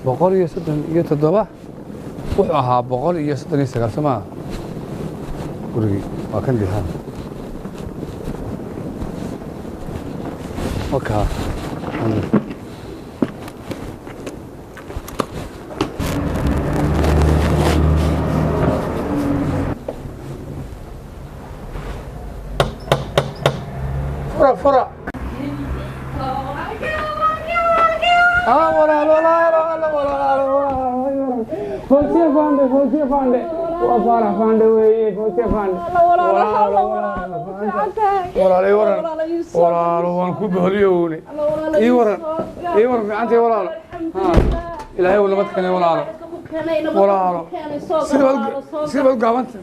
137 wuxuu ahaa 139 soo maa gurigii waa kan dihaan wakaa. Fura fura. Ah, walaal walaal walaal walaal walaal, Fawziya Fande, Fawziya Fande, waa Faarax Fande weeye, Fawziya Fande. Walaal ii waran walaalo, waan ku boholiyowne, ii waran, ii waran, fiicantay walaalo? Ilaahay uu nabad keenay walaalo. Walaalo sida baad u gaabanta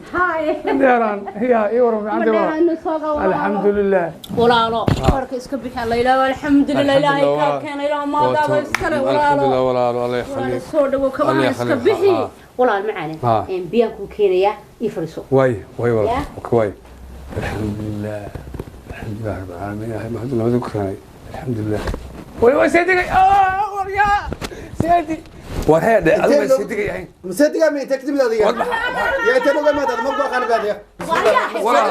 dheeraan ya, ii waran, fiicantay walaalo? Alxamdulilah. Walaalo, warka iska bixi. Alla ilaahu, alxamdulilah, ilaahay kaa keenay, ilaah maadaaba iskale walaalo. Alxamdulilah walaalo, alla walaalo yakhliik. Soo dhawow, kabahan Allah iska yakhliik. bixi. Ha. Walaal macaane, biyaan kuu keenayaa, ii fadhiiso. واي واي والله. يا. واي، الحمد لله، الحمد لله رب العالمين، يا ما حد ما ذكرني، الحمد لله. واي واي سيدي، اه يا سيدي وهذا الله سيدي يعني. Masediga ma intee kadib adiga yaa intee noga imaad ma ku aqaan baadiya? Walaal.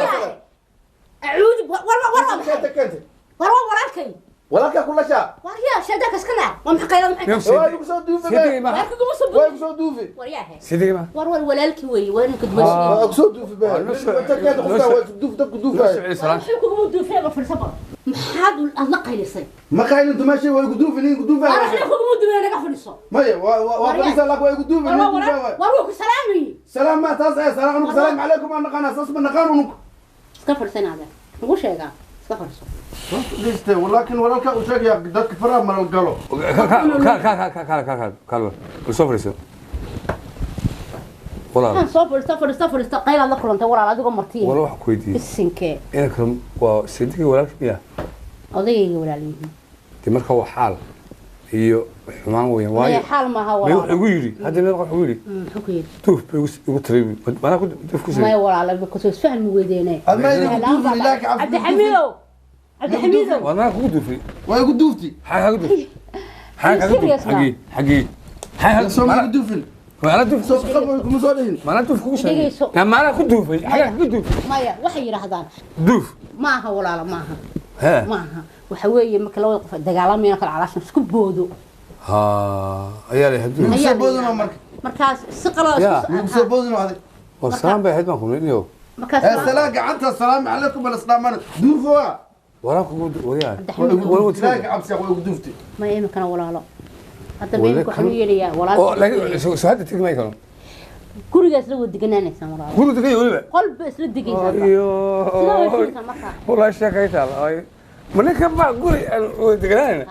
Acuudu war war war. Keenta keenta. War waa walaalkay. Walaalkaa kula shaa. War yaa sheedaaka iska naa, waa maxay qaylada, maxay يوم waa سيدي igu soo duufi. سيدي ما warka kuma soo waa igu soo duufi. War yaahe. سيدي ما war war walaalkii weeye, waa inuu kadwasi. Waa igu soo duufi be. Intee keenta qofka waa duuf dabku duufay. سلام. Maxay kugu duufay? Ba fadhiiso bal, maxaad aad la qaylisay? Ma qaylin dumaashay, waa igu duufi nin igu duufay. War waxna kuguma duufay, naga fadhiiso. Maya waa fadhiisa laak, waa igu duufi war nin waa duufay. walaal, war waa ku salaamayey. Salaam ma taas ee salaam anugu, salaam calaykum aan naqaana, saas ma naqaan unugu. Iska fadhiisanaada ugu sheegaa, iska fadhiiso. Liste walaakin walaalka uu sheegaya dadka faraha maral galo. كا كا كا كا كا كا كا soo fadhiiso walaal. Waxaan soo fadhiisto fadhiisto fadhiisto, qaylaad la kulantay walaal, adigoo martiya. Walaal wax ku weydiiyey isinkee inankan waa seedigii walaalka miya? Odayayga walaalyihiin. Dee marka waa xaal iyo xumaan weeyaan waayo. Maya, xaal maaha may walaal. wuxuu igu yidhi hadda meel wuxuu yidhi muxuu ku yidhi? Duuf bay igu tiray, manaa ku duuf ku maya siray. Walaal kasoo isfahmi weydeene. Adma igu duufi ilaahi cabdi. Cabdixamiidow, Cabdixamiidow. Waa manaa kugu duufay. Waa igu duufti. Maxaa kaaga duufay? Maxaa kaaga duufay? Serious ma? Xagee xagee maxaa soo ma igu duufin. Maanaa duuf soo qabay kuma soo dhihin. Maanaa duuf kugu sheegay. Dhegeyso. Maanaa ku duufay, xagaa kaga duufay? Maya, waxay yidhaahdaan duuf. Ma aha walaalo, maaha. Hee. Ma aha, waxa weeye marka labada qof dagaalamayna kala calaashan isku boodo. Ha ayaa la duuf. Ayaa soo la boodin yidhaahdaa. marka. Markaas si qalaa Ya. Igu soo boodin adig. War salaan bay ahayd baan ku nidhiyo. Markaas ee salaam gacanta, salaam calaykum al islaamana duufo waa. Waraa kugu waryaa. Waa igu War- duufti ilaahi cabsi, waa igu duufti. Maya, iminkana walaalo hadda Wala meelka waxaan u yeelayaa oo walaal. laakiin soo hadda tegi may karo. Gurigaas la wada deganaanaysaan walaalo. Guriga degay weliba. Qolba isla degaysaan. Iyo sida way filaysaa markaa. Wallahi sheekaytaal ay ma ninka ma guri aan wada deganaanayna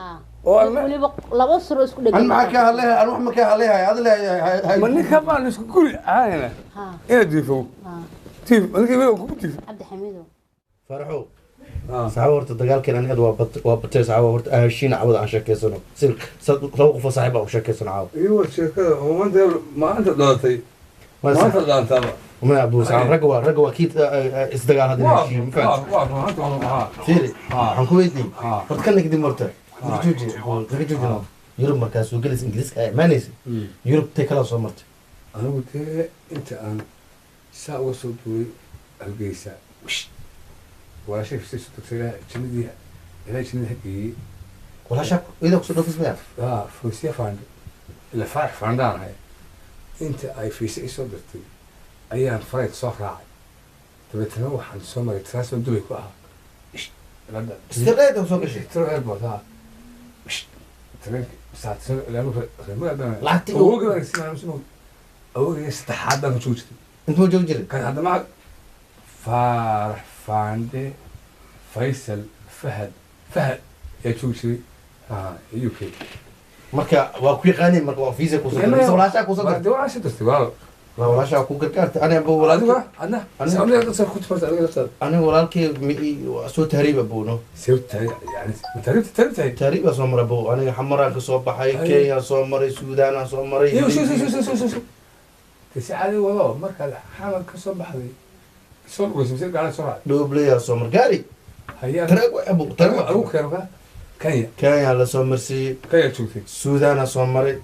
oo aan weliba laba suro isku an dhegan. maxaa ka hadlay? An wax ma ka hadlay ad leeyahay? Ma ninka baan isku guri ahaanayna inaad duufo tiif ma ninka weliba kugu duufo. Cabdixamiidow. Faraxow saxaabo, horta dagaalkeen aniga waa bat waa batay saxaabo, horta ahashiin cawada aan sheekeysano si laba qof oo saaxiib ah u sheekeysano caawa. Iyo sheekada oo maanta maanta dhalatay maanta dhalantaaba. Ma abu saxaabo, ragga waa kii isdagaal hadda heshiin ma fahanti. Waa maanta waa. Fiiri, waxaan ku weydiiyey horta kana kadib horta naga jooji naga joojino Yurub markaa soo gelaysa Ingiriiska ay imaanaysa Yurub tay kala soo martay. Anigu dee inta aan saa uga soo duulay Hargeysa walaashay fistay soo tagtay, ilaa jannadii, ilaa jannadii ha geeyey. Walaashaa iyada kusoo dhoofis maya? Aa Fawsiya Faandhe ila Faarax Faandhaan ahay, inta ay fiise isoo dirtay ayaan farayd soo raacay, dabeetana waxaan soo maray transfer Dubay ku ahaa London. Iska dheeda soo gashay. Heathrow Airport ha tareenka Lacagtii awogay saddexaad baan ku joogi jirtay. Intuu joogi jiray? Kan hadda ma Faarax Faandhe, Faysal, Fahad, Fahad yaa joogi jiray UK. Marka waa ku yaqaaneen, marka waa fiisa kusoo dirtay mise walaashaa kusoo dirtay? Dee walaasha dirtay walaal. Waa walaashaa ku gargaartay ani aba adiga walaalkay. Adna Aniga- aniga ku tufarta adiga laftaada. Aniga walaalkay waa soo tahriiba buuno. Sewtahay yani taariibta taariibtahay. Tahriibaa soo maray bow, aniga Xamaraan ka soo baxay. Ay. Kenya soo maray, Suudaanaan soo maray. Iyo shu shu shu shu shu shu de si caadi wado markaad Xamar ka soo baxday soo lugeysay mise gaari soo raacay? Dhoobleyaa soo mar gaari. Hayaa. Tareeg waay abu tareeg. Adigu keeno ka Kenya. Kenya la soo marsiiyey. Kenya joogtay. Suudaanaa soo maray.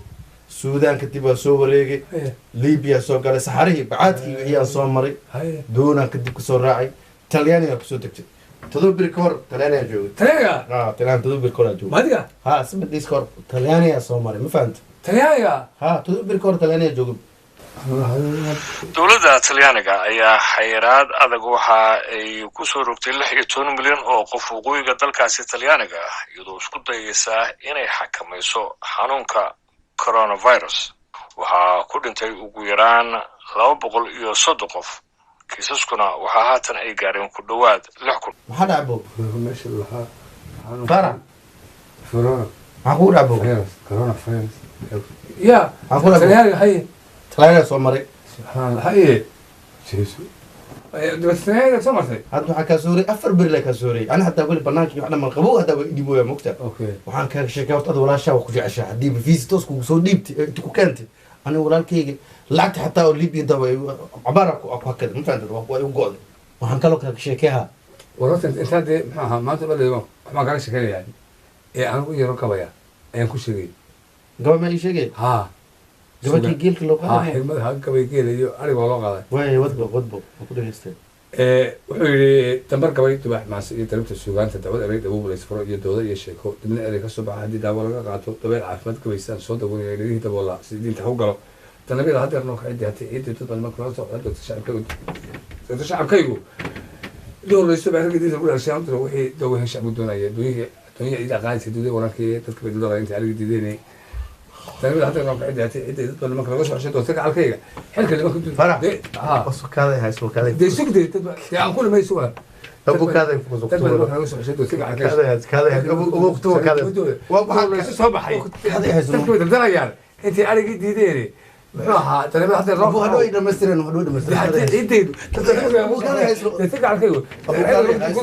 Suudaan kadib waa soo wareegay. Haye. Libiya soo galay, saxarihii bacaadkii wixii aan soo maray. Haye. Doonaan kadib kasoo raacay, Talyaaniga kusoo degtay. 7 beri ka hor Talyaaniga joogay. Talyaaniga? Ha, Talyaani 7 beri ka hor aa joogay. Maadiga? Ha, 7 days ka hor Talyaaniga soo maray, ma fahanta? Talyaaniga. Ha, 7 beri ka hor Talyaaniga joogay. Dowladda Talyaaniga ayaa xayiraad adag waxa ay ku soo rogtay 16 milyan oo qof waqooyiga dalkaasi Talyaaniga ah, iyadoo isku dayeysa inay xakamayso xanuunka coronavirus. Waxaa ku dhintay ugu yaraan 230 qof, kiisaskuna waxaa haatan ay gaareen ku dhowaad 6000. Maxaa dhacay, bo? Meesha lahaa. Farax. Corona. Maxaa kugu dhacay, bo? Virus, corona virus ya. Maxaa ku dhacay? Talyaaniga, haye. Talyaaniga soo maray. Subxaan Allah, haye. Jeesu, dibad Talyaaniga soo martay. Hadda waxaa kaa soo wareey, 4 beri la kaa soo wareeyay. Ani hataa weli banaankii wax dhaman qabow hataa waa idhibooya, mogta? Okay. Waxaan kaaga sheekay horta, ada walaashaa waa ku jeceshaa. Haddii visa toos kugu soo dhiibtay ee inta ku keentay, aniga walaalkayga lacagta xataa oo Libiya daba cabaar ku hakada, ma fahamtad? Waa igu go'day. Waxaan kaloo kaaga sheekeyaa. Wararta intaa dee muxuu ahaa maanta dhaleedo waxbaan kaaga sheekaynayaa ee anigu yaro kabaya ayaan ku sheegay. Gabay ma ii sheegay? Haa. Gabadhii geelka loo haa. qaaday. Xigmad ha, gabay geela iyo ariga waa loo qaaday. Waay, wadbo wadbo, waa ku dhegaystay. Wuxuu yidhi dambar gabay dubaax maase iyo darabta suugaanta, dacwad erey dabuub laysfuro iyo dooda iyo sheeko, dibna erey ka soo baxa haddii daawo laga qaato, dabeel caafimaad gabaysaan soo dawanaya, dhegihii daboolaa si diinta ha u galo, danabida hadeer noo kacidii hatay ciidii dad badan marka loo soo dogta shacabkaygu, dogta shacabkaygu dhowrlaysto baa ragga diinta ku dhashay diro wixii doogahan shacbigu doonaya, dunyihii dunyihii ciid aqaanaysa duuday warankii dadka bay daldalaya inta ariga diideynay, danabida hadeer noo kacidii hatay ciidii dad badan marka laga soo xeshay doortay gacalkayga xilka nimanka. Farax. Haa. Wasukaaday hays wakaaday. Dee sugdee dad dee aan ku dhamay sugaa. Abu kaaday. Dad badan marka laga soo xeshay doortay gacalkayga. Kaaday hays, kaaday hays, abu abu kutuba kaaday. Waa laysu soo baxay. Kaaday hays. Dadka way daldalayaan intay arigii diideen, muxuu ahaa dareemada hadda Abu hadhow ay dhamaystireen, hadhow dhamaystireen. Ciidaydu Abu kaaday hays. dee gacalkaygu Abu kaaday hays.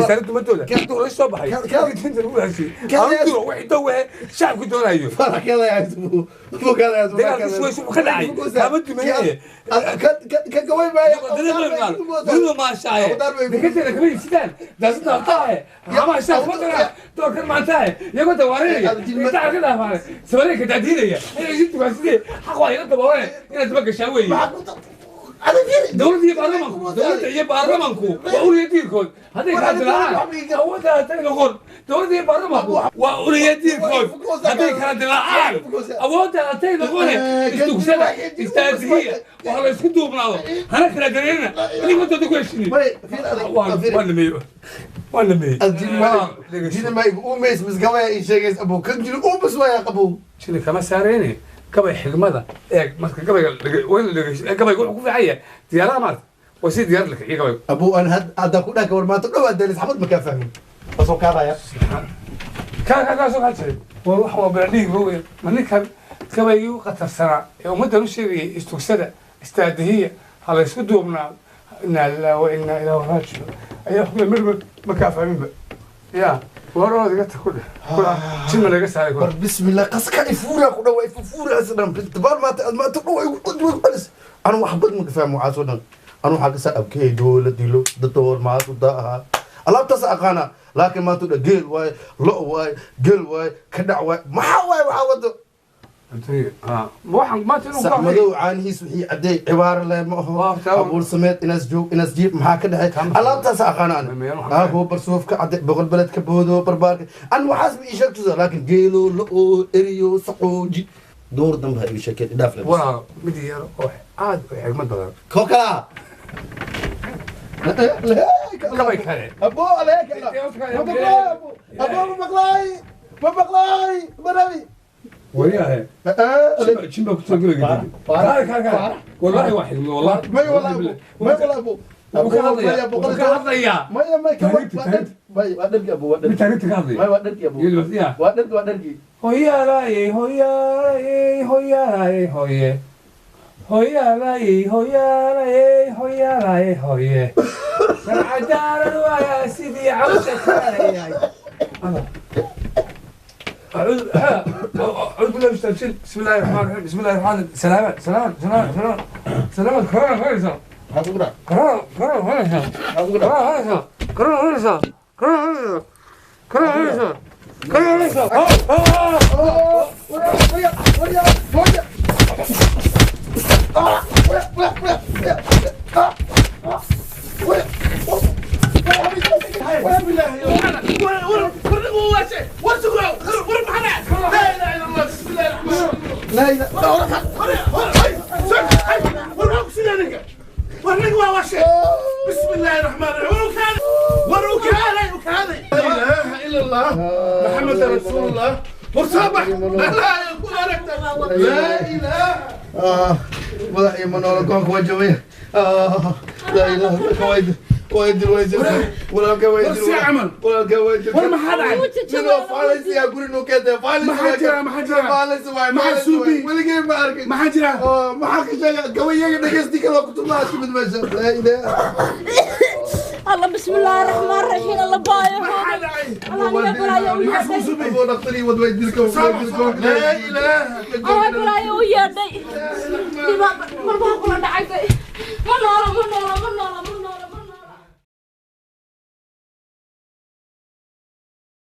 saaraddumadooda laysu soo baxay diinta lagu heshay diro wixii dowe shacabku doonayo. Farax, kaaday hays, abu abu kaaday hays. Dagaalkii Suways wuxuu ka dhacay kaama dumaye. Ka gaway maaya. Dunida maashaaye deketeeda kama iibsadaan daasada hartaaye hamaha shaaf wadana doorkan maantaaye iyagoo dawaarinaya inta ka dhaafaane sabareeka daadiinaya inay isu tugaansidee xaq waa ila daboolane inaad daba gashaa weeye. Dowladda iyo baarlamanku, dowladda iyo baarlamanku waa uliya diirkood hadday kala dilaacaan awoodda hadday noqon. Dowladda iyo baarlamanku waa uliya diirkood hadday kala dilaacaan awoodda hadday noqone. Istugsada istaatihiya waa la isku duubnaado, hana kala dareerina idin wadada ku heshini. Waa dhameeye, waa dhameeye. Jini ma igu umays mis gabaya ii sheegays, abu kan jini umas waaya qabow. Jini kama saareyne, gabay xigmada eeg marka gabayga waa in la dhegeysto. Gabayga wuxuu ku fiican yahay diyaarada maarta, waa si diyaarad la kiciyo gabaygu. Abu an had hadda ku dhaka war maanta dhow adeelis xabad ma kaa fahmin, basoo kaadaya. Kaa soo kaa jiray war wax waa beerdhiig booya ma ninkan gabaygii u qatarsanaa ee ummaddan u sheegayay istugsada istaadihiya ha la isku duubnaa, inaa lillahi wa inaa ilaahi raajicuun, ayaa wax kule marmar ma kaa fahminba ya warood iga tag ku dheh jin ma laga saaray. War bismillah, qaska ifuura ku dhawa ifuura asdan tabaal maanta maanta dhawa igu qad qalis anu wax bad ma ka fahmo waxaas oo dhan. Anu waxaa ka saa abkey dowla dilo daddool maatu daaha alaabtaas aqaana, laakiin maanta dha geel waaye, lo waaye, geel waaye, ka dhac waaye, maxaa waaye waxaa wado? Waxaan maanta inuu sax madow caanihiis wixii caddeey cibaaro leh ma aho. Waa, abuur sameed inaas joog inaas jiif maxaa ka dhexay alaabtaas aqaana ani. Aaboo barsuuf ka cadde boqol beled ka boodo barbaarka an waxaas ma ii sheegtusa, laakiin geelo lo-o eriyo saqooji door dambe ha ii sheekeen, idhaaf le. Walaalo, mid yar oo aad u xigmad badan. Koo kalaa. Gabay kale. Abo aleeka ma maqlaay, abo ma maqlaay, ma maqlaay marabi. Waryahe, jin baa kusoo gabay. Wallahi waa xigmad, wallahi. May wallahi abo, may wallahi abo. Wuxuu ka hadlayaa, wuxuu ka hadlayaa. Maya may ka may waa dharki abo, waa mid dharki. Taagta ka hadlaya. May waa dharki abo. Ya. Waa dharki, waa dharki. Hoyaalayey hoyaalayey hoyaalayey hoye hoyaalayey hoyaalayey hoyaalayey hoye sharcadaalad waayaa sidii cawsha kaalayay. أعوذ أعوذ بالله من الشيطان، بسم الله الرحمن الرحيم، بسم الله الرحمن الرحيم. سلامات سلامات سلامات سلامات سلامات، كورونا فيروس. Maxaa kugu dhac? كورونا كورونا فيروس. Maxaa kugu dhac? كورونا فيروس، كورونا فيروس، كورونا فيروس، كورونا فيروس، كورونا فيروس. Warya warya warya. لا اله بسم الله الرحمن الرحيم وروك هذا وروك هذا لا اله الا الله محمد رسول الله ورصابح لا لا يكون لا اله مدح منور كونك وجهي لا اله الا الله ويدل ويدل ولا كويدل ورسي عمل ولا كويدل ولا ما حد منو فالس يا قولي كذا فالس ما حجرا ما حجرا فالس ما حسوبي ولا جاي ما أركي ما حجرا ما حكي شيء قوية نقصتي كلا كنت الله من مشهد لا اله الله بسم الله الرحمن الرحيم الله بايع الله يا لا اله الله بلايا ويا